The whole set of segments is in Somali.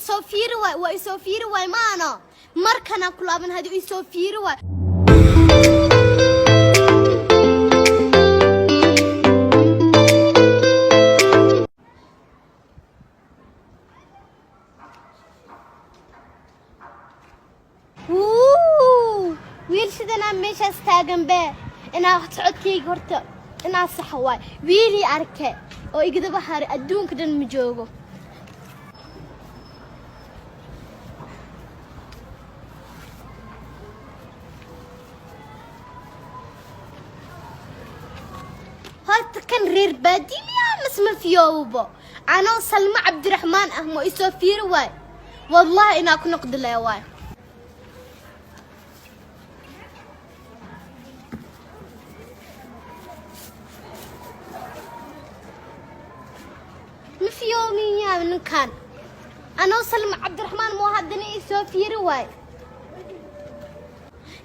Isoo fiiri waay, waa isoo fiiri waay. Maano markanaan ku laaban haddii isoo fiiri waay. Wuu, wiil sidanaa meeshaas taagan be, inaa socodkayga horta inaa saxa waay. Wiilii arke oo igadaba haray, adduunka dhan ma joogo. Horta kan reer baadiye miyaa mas ma fiyoowbo? Anoo Salmo Cabdiraxmaan ah ma isoo fiiri waay? Wallahi inaa ku noqdi leh waay. Ma fiyoomiyaa ninkan? Anoo Salmo Cabdiraxmaan moo haddana isoo fiiri waay.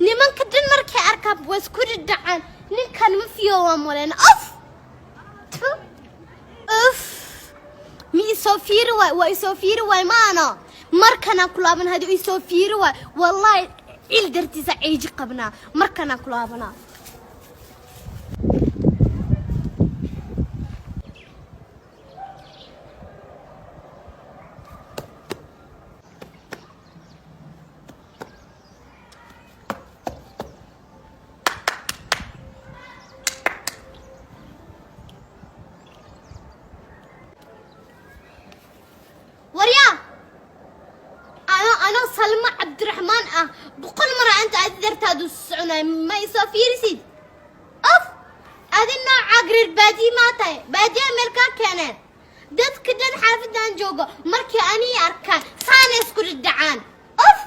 Nimanka dhan markay arkaan waa isku dhidhacaan. Ninkan ma fiyoowaa maleen. Of! Tu! Uf! Ma isoo fiiri waay, waa isoo fiiri waay. Maano markanaan ku laaban haddii isoo fiiri waay. Wallahi cil dartiisa ciiji qabnaa. Markanaan ku laabanaa. Waryaa, anoo Salmo Cabdiraxmaan ah, 100 mara anta adi dartaadu soconay, ma isoo fiirisid? Of, adi noocaag reer baadiye maa tahay? Baadiye meel kaa keeneen? Dadka dhan xaafadan joogo markii anii arkaan saana isku dhidhacaan. Of!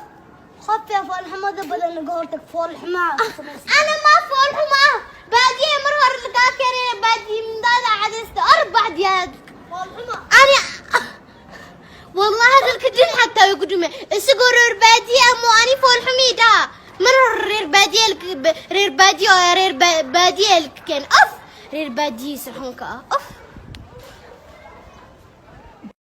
Qofka foolxumada badan naga hortag, foolxumaa samaysa. Ana maa foolxuma ah? Baadiye mar hore lagaa keenay, baadiye mindaada cadaysta arbacdiyaad. Foolxuma. Ani wallahi hadalka dhin xataa way ku dhume. Isagoo reer baadiye ah moo ani foolxumii dhaha? Mar hore reer baadiye, reer baadiye oo reer baadiye lka keen. Of, reer baadiyihiisa xunka ah. Of!